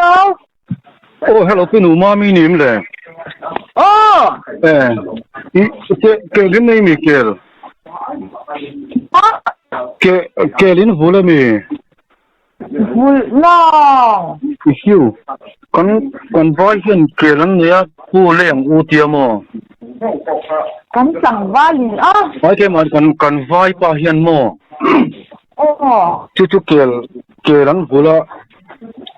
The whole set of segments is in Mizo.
Hello. Oh, hello, pinu mami ni im le. Oh. Eh, i ke ke rin nei mi kel. Ah. Ke kelin vula mi. Vul no. Issue. Kan kan vai hian kel an nei a, pu leng u tia maw? Kan tlangvalin a. Vai ke man kan kan vai pa hian maw? Aw. Chu chu kel kel an vul a,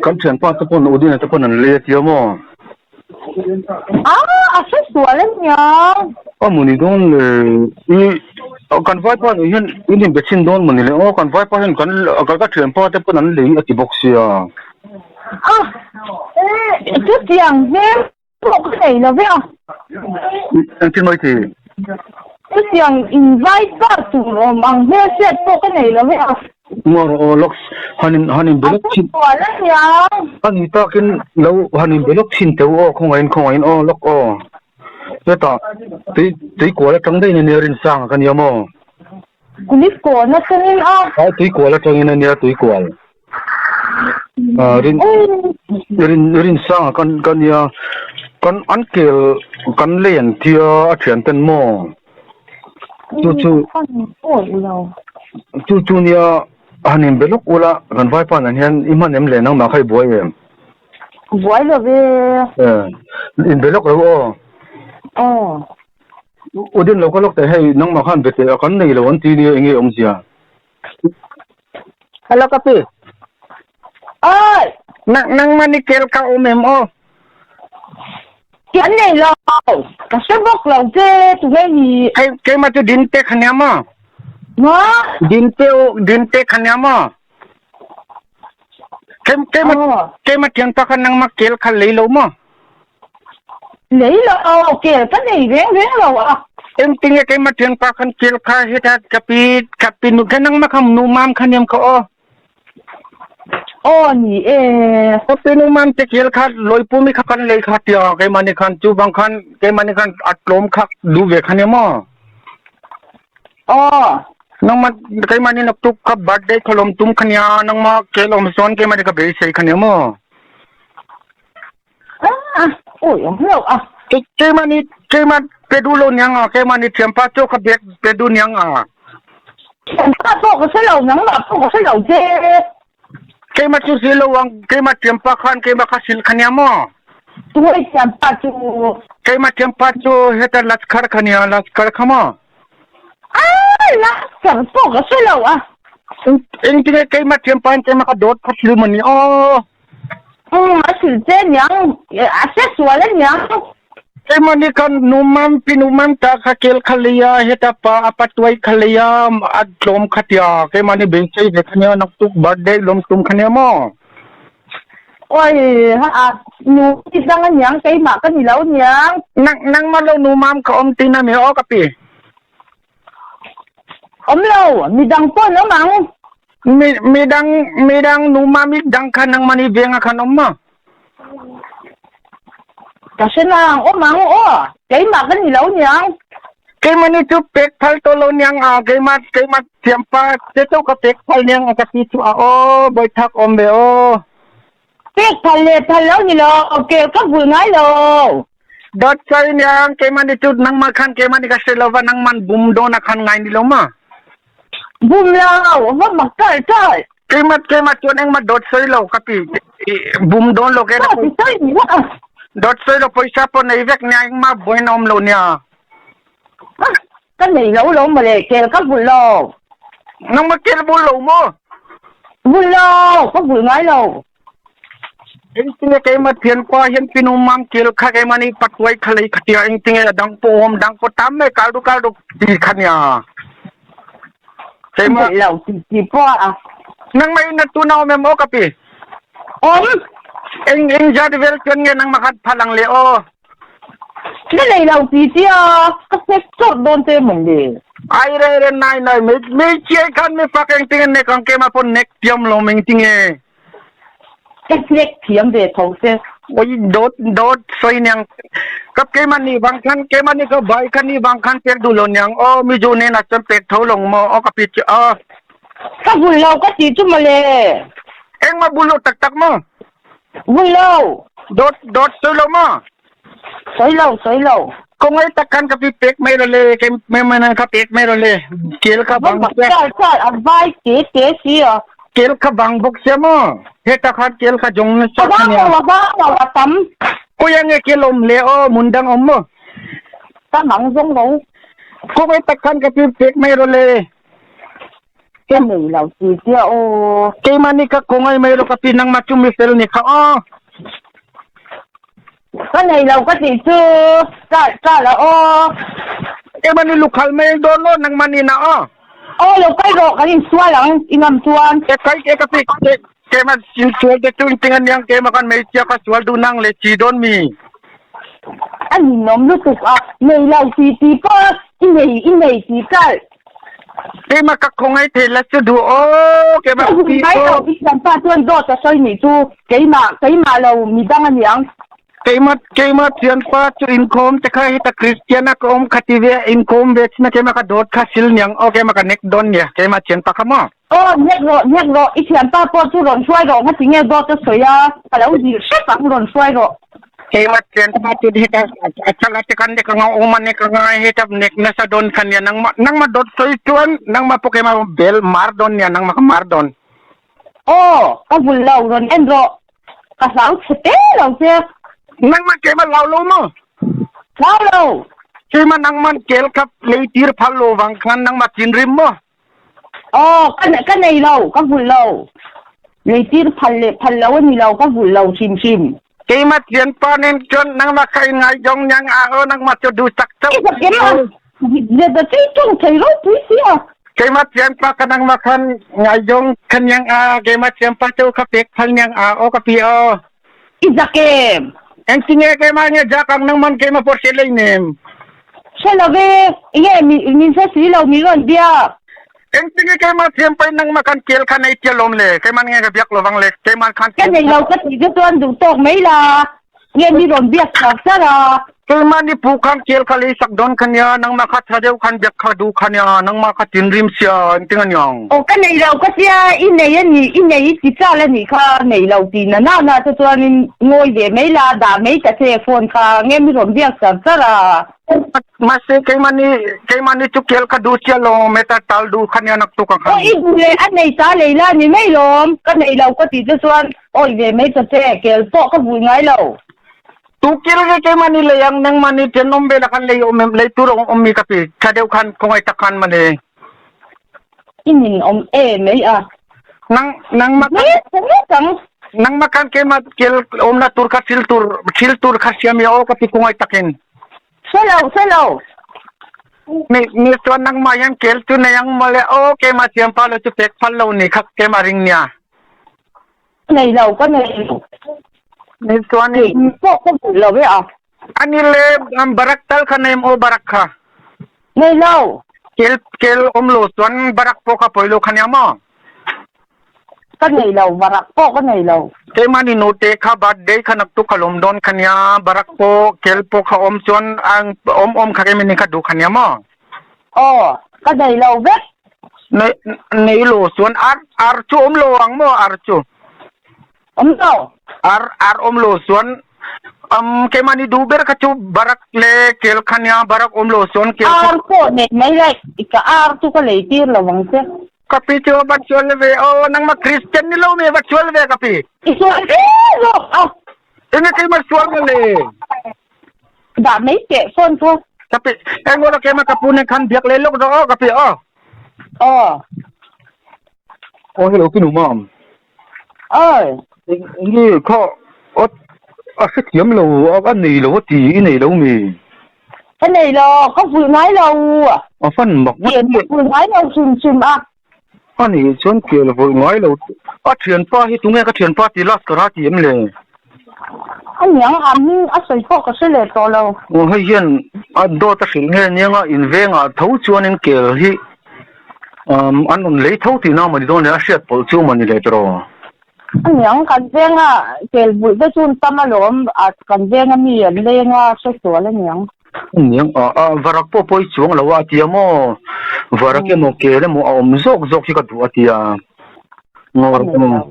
kan thianpa te pawn Udina te pawn an lei a tia maw? A, a hre sual ania. A mawni dawn le, i kan vaipa nih hian in inbe chhin dawn mawni le aw, kan vaipa hian kan ka thianpa te pawn an lei a ti bawk sia. A, chutiang hmel pawh ka nei lo ve a. Engtin mai ti? Chutiang invaipa tur awm ang hmel hriat pawh ka nei lo ve a. Ngawr aw lawk han in han in be lawk thin. A ni takin lo han in be lawk thin teu aw khawngaihin khawngaihin aw lawk aw. Hetah tui tui kual atang daih in ania Rinsanga ka nia maw? Tui kual atangin a. Ai tui kual atangin ania tui kual. Rin rin Rinsanga kan ka nia kan an kel kan lei an tia a thian ten maw? Chu chu chu chu nia han inbe lawk ula kan vaipa nan hian i hman em le nangmah kha i buai em? Buai lo ve. Eh, inbe lawk lo aw. Aw. U din lo ka lawk teh hei nangmah khan be teh a kan nei lo an ti nia enge awmzia. Hello ka pi. Oi! Nang nangmah ni kel ka awm em aw? Kan nei lo. Ka hre bawk lo che tunge ni. Kei keimah chu Dinte kha nia maw? Maw? Dinte u Dinte kha nia maw? Kei keimah keimah thianpa kha nangmah kel kha lei lo maw? Lei lo, kel ka nei reng reng lo a. Engtinge keimah thianpa khan kel kha heta ka pi ka pi nu kha nangmah kha nu mam kha niam kha aw. Aw ni e. Ka pi nu mam te kel kha lawipu mi kha kan lei kha tia keimah ni khan chu bang khan keimah ni khan a tlawm kha duh ve kha nia maw. Aw. Nangmah keimah ni naktuk kha birthday kha lawm tum kha nia nangmah kel awm sawn keimah ni ka beisei kha nia maw. Ah, oi awm lo a. Keimah nih keimah pe duh lo niang a keimah nih thiampa cu ka bek pe duh niang a. Thiampa pawh ka hre lo nangmah pawh ka hre lo che. Keimah cu si lo ang keimah thiampa khan keimah kha sil kha nia maw. Tuai thiampa cu. Keimah thiampa cu heta laskar kha nia laskar kha maw. Ah, laskar pawh ka hre lo a. Engtinge keimah thiampa in keimah ka dawt kha thil mani aw. Umm a hrilh che aniang, a hre sual aniang. Keimah nih khan nu mam pi nu mam ta kha kel kha lei a heta pa a patuai kha lei a a tlawm kha tia keimah nih beisei ve kha nia naktuk birthday lawm tum kha nia maw. Oi ha a nu ti dang aniang keimah ka ni lo aniang. Nang nangmah lo nu mam ka awm tina mi aw ka pi. Awm lo, midang pawh an awm ang. Mi midang midang nu mami dang kha nangmah nih veng ah khan awm maw? Ka hre nang, awm ang aw, keimah ka ni lo niang. Keimah nih cu pek phal to lo niang a, keimah keimah thiampa te cu ka pek phal niang a ka ti cu a aw, bawiṭhak awm ve aw. Pek phal le phal lo ni lo, kel ka vul ngai lo. Dawt soi niang keimah nih cu nangmah khan keimah nih ka hre lo va nangman bum dawn ah khan ngai ni lo ma? Bum lo, va mak ṭalh ṭalh. Keimah keimah chuan engmah dawt soi lo ka pi bum dawn lo ke Dawt soi ni la. Dawt soi lo poisa pawh nei vek nia engmah buaina awm lo nia. Ka nei lo lo mawle kel ka vulh lo. Nangmah kel bul lo maw? Vulh lo, ka vulh ngai lo. Engtinge keimah thianpa hian pinu mam kel kha keimah nih patuai kha lei kha tia engtinge a dang pawh awm dang pawh tam mai kal du kal du ti kha nia. Keimah lo ti ti pawh a. Nangmah in na tu na awm em aw ka pi? Awm. Eng eng zat vel chuan nge nangmah khan phalang le aw? Na nei lo ti tia ka hnek chawrh dawn che mawn le. Ai re re nai nai mei mei chiai khan mi fak engtinge nek ang keimah pawh nek tiam lo engtinge. Ka hnek thiam ve tho che. Oi dawt dawt soi niang kap keimah nih bang khan keimah nih ka bai khan nih bang khan pek duh lo niang aw mi zu nen ah cun pek tho long maw aw ka pi chu aw. Ka bul lo ka ti chu mawle. Engmah bul lo taktak maw? Vui lo. Dawt dawt sawi lo maw? Sawi lo, sawi lo. Khawngaih tak khan ka pi pek mai rawh le, kei mai mai kha pek mai rawh le. Kel kha bang bang char char a vai te te si a. Kel kha bang bawk sia maw? Heta khan kel kha jong nasa kha nia. A bang lo, a bang lo, a tam. Kawia nge kel awm le aw, mun dang awm maw? Ka mang zawng lo. Khawngaih tak khan ka pi pek mai rawh le. Ka nei lo ti sia aw. Keimahni ka khawngaih mai rawh ka pi, nangmah chu mi fel ni kha aw. Ka nei lo ka tih chu char char a aw. Keimahni lukhal mai dawn aw nangmahni na aw. Aw lo kai rawh kan insual ang i ngam chuan. E kai e ka pi keimah insual te chu inting aniang keimah khan hmeichhia kha sual duh nang le chi dawn mi. A ninawm lutuk a, nei lo ti ti pawh i nei i nei ti char. Keimah ka khawngaih thei la chu duh aw keimah Ka hun mai lo i thianpa chuan dawt a sawi nih chu keimah keimah lo midang a niang. Keimah keimah thianpa chu inkhawm te kha heta Kristian a ka awm kha ti ve inkhawm ve chin a keimah ka dawt kha sil niang aw keimah ka nek dawn nia keimah thianpa kha maw. Aw nek rawh nek rawh i thianpa pawh chu rawn hruai rawh nga tinge dawt a sawi a ka lo zir hrep ang rawn hruai rawh. Keimah thianpa chu heta a chala te khan nek anga awm a nek anga heta nek nasa dawn kha nia nangmah nangmah dawt sawi chuan nangmah pawh keimah bel mar dawn nia nangmah ka mar dawn. Aw ka vul lo rawn en rawh ka hlau chhe te lo che. Nangmah keimah hlau lo maw? Hlau lo. Keimah nangmah kel kha lei tir phal lo vang khan nangmah thinrim maw? Aw, ka ka nei lo, ka vulh lo. Leitir phal leh phal lo a ni lo, ka vulh lo hrim hrim. Keimah thianpa nen chuan nangmah kha in ngaizawng niang a aw nangmah chu duhsak chauh. I zakem a, zet a chei tawng thei ropui si a. Keimah thianpa ka nangmah khan ngaizawng kha niang a, keimah thianpa chu ka pek phal niang a aw ka pi aw. I zak em? Engtinge keimah nge zak ang nangman keimah pawh hre lei nem. Hre lo ve, enge min hre si lo min rawn biak. Engtinge keimah thiam pahin nangmah khan kel kha nei tia lawm le, keimah nge ka biak lovang le, keimah khan Ka nei lo ka tih te chuan duh tawk mai la, nge mi rawn biak char char a. Keimah ni pu khan kel kha lei sak dawn kha nia, nangmah kha tha deuh khan biak kha duh kha nia, nangmah kha tinrim sia engtin a niang. Aw ka nei lo ka tia, i nei a nih, i nei i ti chal a nih kha, nei lo ti na na na te chuanin ngawi ve mai la, dah mai ta che phone kha, nge mi rawn biak char char a. Mahse keimahni, keimahni chu kel kha duh sia lawm, heta tal duh kha nia naktuk ang khan. Aw i duh leh a nei ta lei la ni mai lawm, ka nei lo ka tih te chuan awi ve mai ta che, kel pawh ka vui ngai lo. Tukil hi keimahni lei ang nangmahni thenawm velah khan lei awm em lei tur a awm mi ka ti tha deuh khan khawngaih tak khan mawle. I nin awm e mai a. Nang nangmah khan nangmah khan keimah kel awmna tur kha thil tur thil tur kha siam i aw ka ti khawngaih takin. Hre lo hre lo. Ni ni chuan nangmah hian kel chu nei ang mawle aw keimah siampa lo chu pek phal lo ni kha keimah ring nia. Ka nei lo, ka nei lo. Ni chuan in pawh ka hmu lo e a. Ani le barak tal kha nei maw barak kha? Nei lo. Kel kel awm lo chuan barak pawh kha pawi lo kha nia maw? Ka nei lo, barak pawh ka nei lo. Keimahni nute kha birthday kha naktuk kha lawm dawn kha nia, barak pawh kel pawh kha awm chuan awm awm kha keimahni kha duh kha nia maw? Aw, ka nei lo vek. Nei, nei lo chuan ar, ar chu awm lo ang maw ar chu? Awm lo. Ar, ar awm lo chuan um, keimahni duh ber kha chu barak le kel kha nia, barak awm lo chuan kel kha. Ar pawh nei mai lai, ka ar chu ka lei tir lo ang che. Ka pi chu va chual ve aw, nangmah Christian ni lo mi va chual ve ka pi. I sual ve zawk a. Enge keimah sual maw le? Dah mai teh phone kha. Ka pi, engmaw la keimah ka pu nen khan biak leh lawk rawh aw ka pi aw. Aw. Aw hello pi nu mam. Oi. Nge kha a a hrethiam lo a nei lo a ti i nei lo mi? Ka nei lo, ka vui ngai lo. A fan mak ngawt mai. Ka vui ngai lo hrim hrim a. A nih chuan kel vawlh ngai lo. A thianpa hi tunge ka thianpa ti last ka ra ti em le? A niang a hming a sawi pawh ka hre leh tawh lo. Aw hei hian a dawt a hrilh nge aniang a invengah tho chuanin kel hi an rawn lei tho tihna a mawni dawn le a hriat pawlh chu a mawni leh tawh. A niang kan venga kel vulh te chu an tam alawm a kan venga mi an leng a hre sual a niang. Niang a a varak pawh pawi chuang lo a tia maw varak emaw kel emaw a awm zawk zawk hi ka duh a tia. Ngawr emaw.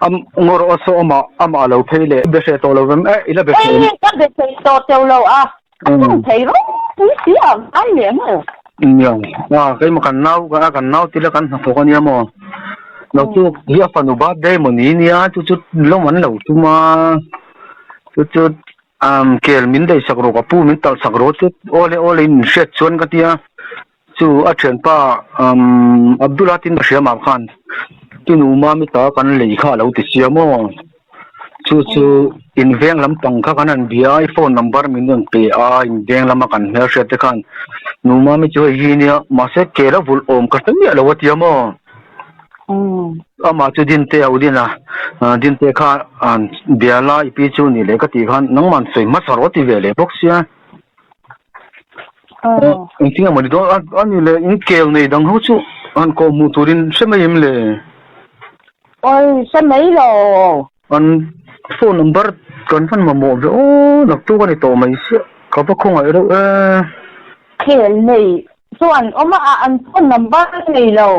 Am ngawr aw saw amah amah lo phei leh be hreh tawh lo vem eh i la be hreh em? Ka be thei tawh teuh lo a, a ṭawng thei ropui si a ngai leh maw? Nia, a keimah kan nau a kan nau tila kan hnathawk a nia maw? Lo chu hi a fanu birthday maw ni nia chu chu lawm an lo tum a, chu chu kel min daihsak rawh ka pu min talhsak rawh chu awle awle in min hriat chuan ka tia. Chu a thianpa Abdullah tin ka hria mah khan i nu mami ta kan lei kha a lo ti sia maw? Chu chu in veng lampang kha kan han bia a, i phone number min rawn pe a, in veng lama kan hmelhriat te khan nu mami chu hei hi nia mahse kel a vulh awm ka hre miah lo a tia maw? Amah chu Dinte a u din a, Dinte kha bia la i pi chu ni leh ka tih khan nangman sawi hmasa rawh a ti ve leh bawk sia. Engtin nge mawni dawn a a ni le in kel nei dang ho chu han kawh hmuh turin hre mai em le? Awi hre mai lo. An phone number kan hman mamawh ve aw naktuk a ni tawh mai sia ka va khawngaih reuh e. Khel nei chuan awm a an phone number nei lo.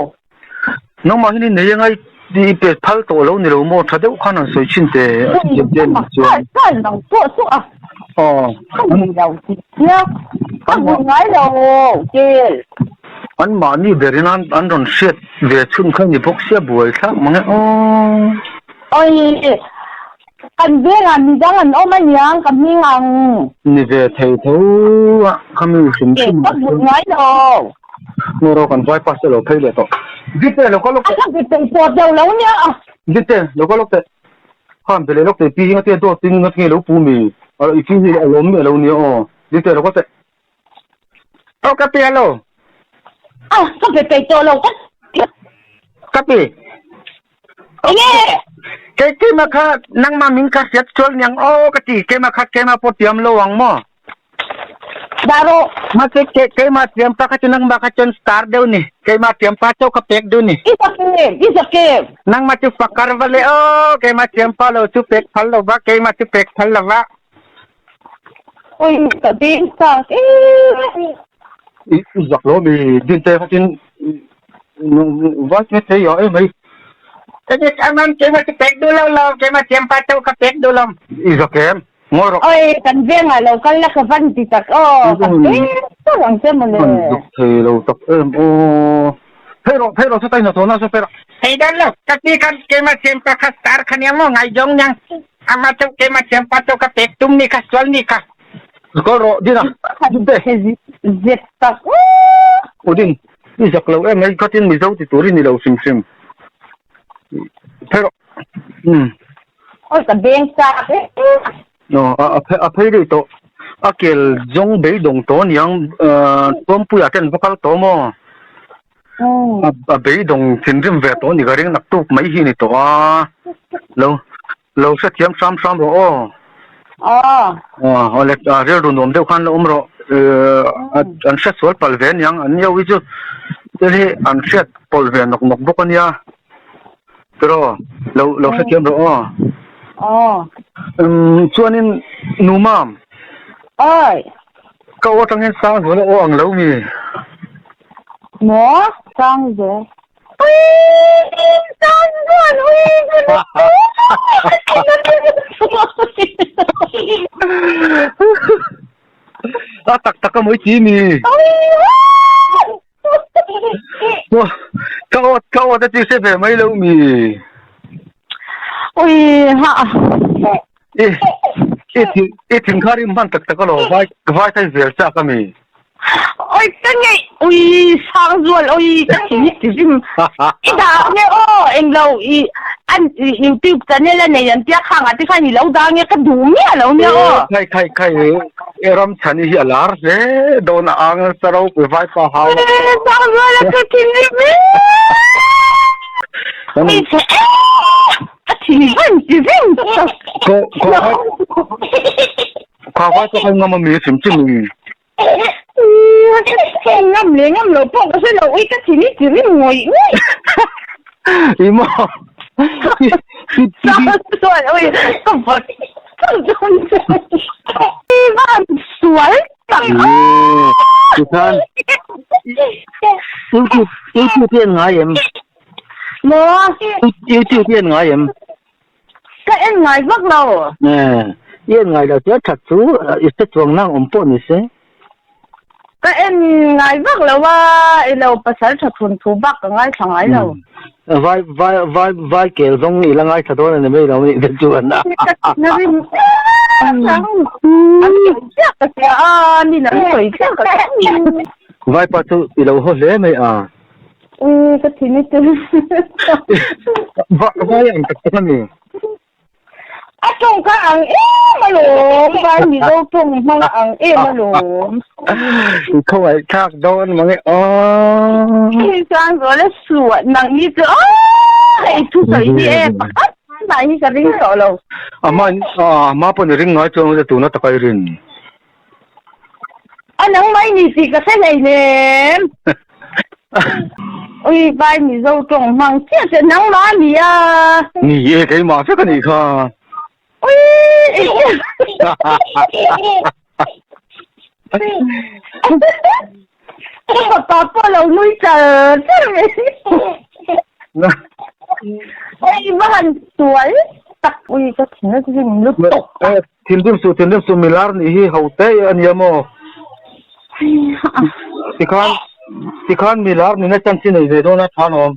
Nangmah hian i nei angai i pe phal tawh lo ni lo maw tha deuh khan an sawi thin teh a thiam te anih chuan. Khan dang pawh chu a ka nei lo tih sia ka hmu ngai lo kel. An mahni berin an rawn hriat ve chhun kha ni bawk sia buai thlak mang e aw. Oi kan vengah midang an awm aniang ka hming ang. Ni ve thei tho a khami hrim hrim. Ka hmu ngai lo. Ngaw rawh kan vai pass te lo phei leh tawh. Dite lo kal lawk teh. A ka peih tawh deuh lo nia a. Dite lo kal lawk teh. Khan be leh lawk teh pi hi ngatia dawt in ngatinge lo pu mi. I pi hi a lawm miah lo nia aw. Dite lo kal teh. Aw ka pi hello. A ka be peih tawh lo ka. Ka pi. Enge? Kei keimah kha nangmah min kha hriat sual niang aw ka ti keimah kha keimah pawh tiam lo ang maw? Dah rawh. Mahse ke keimah tiam pa kha chu nangmah kha chuan star deuh ni. Keimah tiam pa chauh kha pek deuh ni. I zak em? I zak em? Nangmah chu fakar va le aw keimah tiam pa lo chu pek phal lo va keimah chu pek phal lo va. Oi ka beng chak em. I zak lo mi din te kha tin Vai che thei a em hei. Aman keimah chu pek duh lo lo keimah thiampa chauh kha pek duh lo. I zak em? Ngawi rawh. Oi kan vengah lo kal la ka van ti tak aw ka pek tawh ang che mawle. An zak thei lo tak em aw. Phei rawh phei rawh saw ta inhnathawhna saw phei rawh. Thei dan lo ka ti khan keimah thiampa kha star kha nia maw ngaizawng niang amah chauh keimah thiampa chauh kha pek tum ni kha sual ni kha. Kal rawh Dina Dinte. Zep tak aw. Udin. I zak lo em mai khatin Mizo ti tur i ni lo hrim hrim. Phei rawh. Umm. Oi ka beng chak e. Aw a a phei daih tawh. A kel zawng beidawng tawh aniang Tuampuia te an va kal tawh maw? A beidawng thinrim ve tawh a ni ka ring naktuk mai hi a ni tawh a. Lo Lo hrethiam hram hram rawh aw. Aw. Aw le rilru nuam deuh khan la awm rawh. An hre sual palh ve aniang an nio hi chu thil hi an hriat pawlh ve nawk nawk bawk ania. Tiraw lo lo hrethiam rawh aw. Aw. Chuanin nu mam. Oi. Ka aw atang hian sang zual a aw ang lo mi. Maw? Sang zual. A tak tak a mawi chi mi. Ka aw ka aw te chi hre ve mai lo mi. Ui ha. I i thin i thin kha rim hman tak tak a lo vai vai thai zel chak a mi. Oi ka ngeih ui sang zual oi ka thin hi ti rim i dah nge aw englo i an youtube channel a nei an tia khang ah te khan i lo dah nge ka duh miah lo nia aw. Khai khai khai e ram chhani hi a lar hle dawn a ang sa ropui vai pa hau. Sang zual a ka thin rim e a thin van ti rim tak. Ko ko kha vai chu khai ngam a mi hrim chim in. Ngam leh ngam lo pawh ka hre lo ui ka thin hi ti rim ngawih ngawih. I maw? Chuan ui ka vawt chauh dawn che. I van sual tak. Tikhan YouTube YouTube hi an ngai em? Maw? YouTube hi an ngai em? Ka en ngai vak lo. I en ngai lo chuan that chu i hre chuang nang awm pawh ni se. Ka en ngai vak lo a, i lo pasal tha thun thu bak ka ngaithla ngai lo. Vai vai vai vai kel zawng i la ngaithla dawn a ni mai lo nih te chuan. Ka na rim em ang. An sawi chiah ka hria a, nin an sawi chiah ka hria. Vai pa chu i lo haw hle mai a. Ui ka thin i tel. Vai vai ang tak tak a ni. A tawng kha ang em alawm, vai Mizo tawng hmang a ang em alawm. I khawngaih thlak dawn mang e aw. Sangzuala suah nang hi chu aw hei thusawi hi e pakhat mah hi ka ring tawh lo. A hma a hma pawh ni ring ngai chuang lo tuna taka i rin. A nang mai ni tih ka hre hleinem. Ui vai Mizo tawng hmang chiah chiah nangmah a ni a. Ni e keimah vek a nih kha. Ui. Ka fapa pawh lo nui char char mai. Ui va han sual tak ui ka thin a rim lutuk. Thinrim suh thinrim suh milar nih hi ho te a nia maw? Tikhan tikhan milar nihna chance i nei ve dawn a tha lawm.